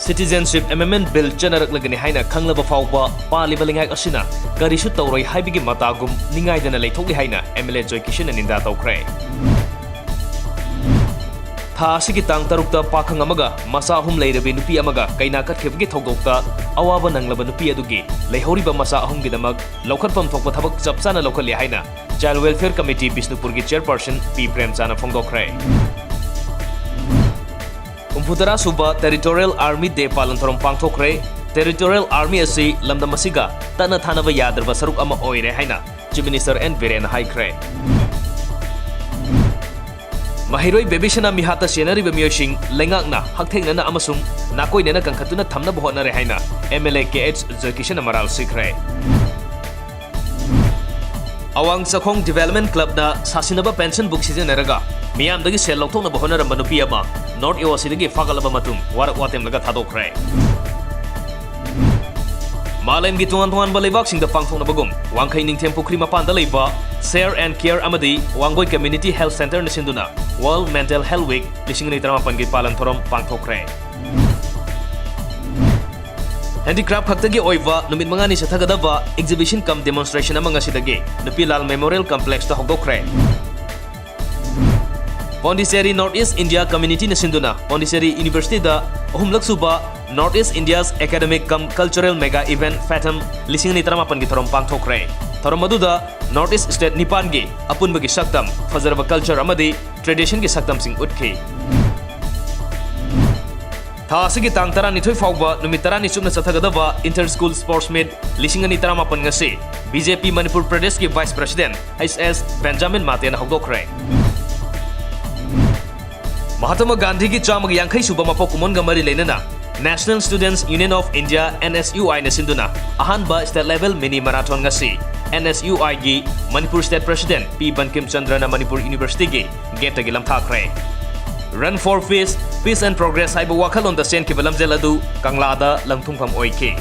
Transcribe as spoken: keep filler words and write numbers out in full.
Citizenship Amendment Bill ꯆꯠꯅꯔꯛꯂꯒꯅꯤ ꯍꯥꯏꯅ ꯈꯪꯂꯕ ꯐꯥꯎꯕ ꯄꯥꯜꯂꯤꯕ ꯂꯩꯉꯥꯛ ꯑꯁꯤꯅ ꯀꯔꯤꯁꯨ ꯇꯧꯔꯣꯏ ꯍꯥꯏꯕꯒꯤ ꯃꯇꯥꯒꯨꯝ ꯅꯤꯡꯉꯥꯏꯗꯅ ꯂꯩꯊꯣꯛꯂꯤ ꯍꯥꯏꯅ M L A ꯖꯣꯏꯀꯤꯁꯟꯅ ꯅꯤꯟꯗꯥ ꯇꯧꯈ꯭ꯔꯦ꯫ ꯊꯥ ꯑꯁꯤꯒꯤ ꯇꯥꯡ ꯇꯔꯨꯛꯇ ꯄꯥꯈꯪ ꯑꯃꯒ ꯃꯆꯥ ꯑꯍꯨꯝ ꯂꯩꯔꯕꯤ ꯅꯨꯄꯤ ꯑꯃꯒ ꯀꯩꯅꯥ ꯀꯠꯈꯤꯕꯒꯤ ꯊꯧꯗꯣꯛꯇ ꯑꯋꯥꯕ ꯅꯪꯂꯕ ꯅꯨꯄꯤ ꯑꯗꯨꯒꯤ ꯂꯩꯍꯧꯔꯤꯕ ꯃꯆꯥ ꯑꯍꯨꯝꯒꯤꯗꯃꯛ ꯂꯧꯈꯠꯐꯝ ꯊꯣꯛꯄ ꯊꯕꯛ ꯆꯞ ꯆꯥꯅ ꯂꯧꯈꯠꯂꯤ ꯍꯥꯏꯅ Child Welfare Committee ꯕꯤꯁꯅꯨꯄꯨꯔꯒꯤ chairperson ꯄꯤ ꯄ꯭ꯔꯦꯝꯆꯥꯅ ꯐꯣꯡꯗꯣꯛꯈ꯭ꯔꯦ꯫ ꯍꯨꯝꯐꯨꯇꯔꯥ ꯁꯨꯕ Territorial Army Day ꯄꯥꯂꯟ ꯊꯧꯔꯝ ꯄꯥꯡꯊꯣꯛꯈ꯭ꯔꯦ꯫ Territorial Army ꯑꯁꯤ ꯂꯝꯗꯝ ꯑꯁꯤꯒ ꯇꯠꯅ ꯊꯥꯅꯕ ꯌꯥꯗ꯭ꯔꯕ ꯁꯔꯨꯛ ꯑꯃ ꯑꯣꯏꯔꯦ ꯍꯥꯏꯅ Chief Minister ꯑꯦꯟ ꯕꯤꯔꯦꯟꯅ ꯍꯥꯏꯈ꯭ꯔꯦ꯫ ꯃꯍꯩꯔꯣꯏ ꯕꯦꯕꯤꯁꯅꯥ ꯃꯤꯍꯥꯠꯇ ꯆꯦꯟꯅꯔꯤꯕ ꯃꯤꯑꯣꯏꯁꯤꯡ ꯂꯩꯉꯥꯛꯅ ꯍꯛꯊꯦꯡꯅꯅ ꯑꯃꯁꯨꯡ ꯅꯥꯀꯣꯏꯅꯅ ꯀꯟꯈꯠꯇꯨꯅ ꯊꯝꯅꯕ ꯍꯣꯠꯅꯔꯦ ꯍꯥꯏꯅ M L A K H ꯖꯣꯏꯀꯤꯁꯟꯅ ꯃꯔꯥꯜ ꯁꯤꯈ꯭ꯔꯦ꯫ ꯑꯋꯥꯡ ꯆꯈꯣꯡ Development Clubꯅ ꯁꯥꯁꯤꯟꯅꯕ pension book ꯁꯤꯖꯤꯟꯅꯔꯒ ꯃꯤꯌꯥꯝꯗꯒꯤ ꯁꯦꯜ ꯂꯧꯊꯣꯛꯅꯕ ꯍꯣꯠꯅꯔꯝꯕ ꯅꯨꯄꯤ ꯑꯃ North East ꯑꯁꯤꯗꯒꯤ ꯐꯥꯒꯠꯂꯕ ꯃꯇꯨꯡ ꯋꯥꯔꯛ ꯋꯥꯇꯦꯝꯂꯒ ꯊꯥꯗꯣꯛꯈ꯭ꯔꯦ꯫ ꯃꯥꯂꯦꯝꯒꯤ ꯇꯣꯉꯥꯟ ꯇꯣꯉꯥꯟꯕ ꯂꯩꯕꯥꯛꯁꯤꯡꯗ ꯄꯥꯡꯊꯣꯛꯅꯕꯒꯨꯝ ꯋꯥꯡꯈꯩ ꯅꯤꯡꯊꯦꯝ ꯄꯨꯈ꯭ꯔꯤ ꯃꯄꯥꯟꯗ ꯂꯩꯕ Share and Care ꯑꯃꯗꯤ ꯋꯥꯡꯒꯣꯏ Community Health Centreꯅ ꯁꯤꯟꯗꯨꯅ World Mental Health Week ꯂꯤꯁꯤꯡ ꯑꯅꯤ ꯇꯔꯥꯃꯥꯄꯟꯒꯤ ꯄꯥꯂꯟ ꯊꯧꯔꯝ ꯄꯥꯡꯊꯣꯛꯈ꯭ꯔꯦ꯫ Handicraft ꯈꯛꯇꯒꯤ ꯑꯣꯏꯕ ꯅꯨꯃꯤꯠ ꯃꯉꯥꯅꯤ ꯆꯠꯊꯒꯗꯕ exhibition cum demonstration ꯑꯃ ꯉꯁꯤꯗꯒꯤ ꯅꯨꯄꯤ ꯂꯥꯜ Memorial Complexꯇ ꯍꯧꯗꯣꯛꯈ꯭ꯔꯦ꯫ Pondicherry North East India Communityꯅ ꯁꯤꯟꯗꯨꯅ Pondicherry Universityꯗ ꯑꯍꯨꯝꯂꯛ ꯁꯨꯕ North East India's Academic cum Cultural Mega Event Fathom ꯂꯤꯁꯤꯡ ꯑꯅꯤ ꯇꯔꯥꯃꯥꯄꯟꯒꯤ ꯊꯧꯔꯝ ꯄꯥꯡꯊꯣꯛꯈ꯭ꯔꯦ꯫ ꯊꯧꯔꯝ ꯑꯗꯨꯗ North East State ꯅꯤꯄꯥꯟꯒꯤ ꯑꯄꯨꯟꯕꯒꯤ ꯁꯛꯇꯝ, ꯐꯖꯔꯕ culture ꯑꯃꯗꯤ traditionꯒꯤ ꯁꯛꯇꯝꯁꯤꯡ ꯎꯠꯈꯤ꯫ ꯊꯥ ꯑꯁꯤꯒꯤ ꯇꯥꯡ ꯇꯔꯥꯅꯤꯊꯣꯏ ꯐꯥꯎꯕ ꯅꯨꯃꯤꯠ ꯇꯔꯥꯅꯤ ꯆꯨꯞꯅ ꯆꯠꯊꯒꯗꯕ Inter School Sports Meet ꯂꯤꯁꯤꯡ ꯑꯅꯤ ꯇꯔꯥꯃꯥꯄꯟ ꯉꯁꯤ ꯕꯤ ꯖꯦ ꯄꯤ ꯃꯅꯤꯄꯨꯔ ꯄ꯭ꯔꯗꯦꯁꯀꯤ Vice President ꯑꯩꯆ ꯑꯦꯁ ꯕꯦꯟꯖꯥꯃꯤꯟ ꯃꯥꯇꯦꯅ ꯍꯧꯗꯣꯛꯈ꯭ꯔꯦ꯫ ꯃꯍꯥꯇꯃꯥ ꯒꯥꯟꯙꯤꯒꯤ ꯆꯥꯝꯃꯒ ꯌꯥꯡꯈꯩ ꯁꯨꯕ ꯃꯄꯣꯛ ꯀꯨꯝꯑꯣꯟꯒ ꯃꯔꯤ ꯂꯩꯅꯅ National Students Union of India, N S U I ꯅ ꯁꯤꯟꯗꯨꯅ ꯑꯍꯥꯟꯕ state level mini marathon ꯉꯁꯤ N S U I ꯒꯤ Manipur state president P Bankim ꯆꯟꯗ꯭ꯔꯅ Manipur Universityꯒꯤ gateꯇꯒꯤ ꯂꯝꯊꯥꯈ꯭ꯔꯦ꯫ Run for Peace, Peace and Progress ꯍꯥꯏꯕ ꯋꯥꯈꯜꯂꯣꯟꯗ ꯆꯦꯟꯈꯤꯕ ꯂꯝꯖꯦꯜ ꯑꯗꯨ ꯀꯪꯂꯥꯗ ꯂꯪꯊꯨꯡꯐꯝ ꯑꯣꯏꯈꯤ꯫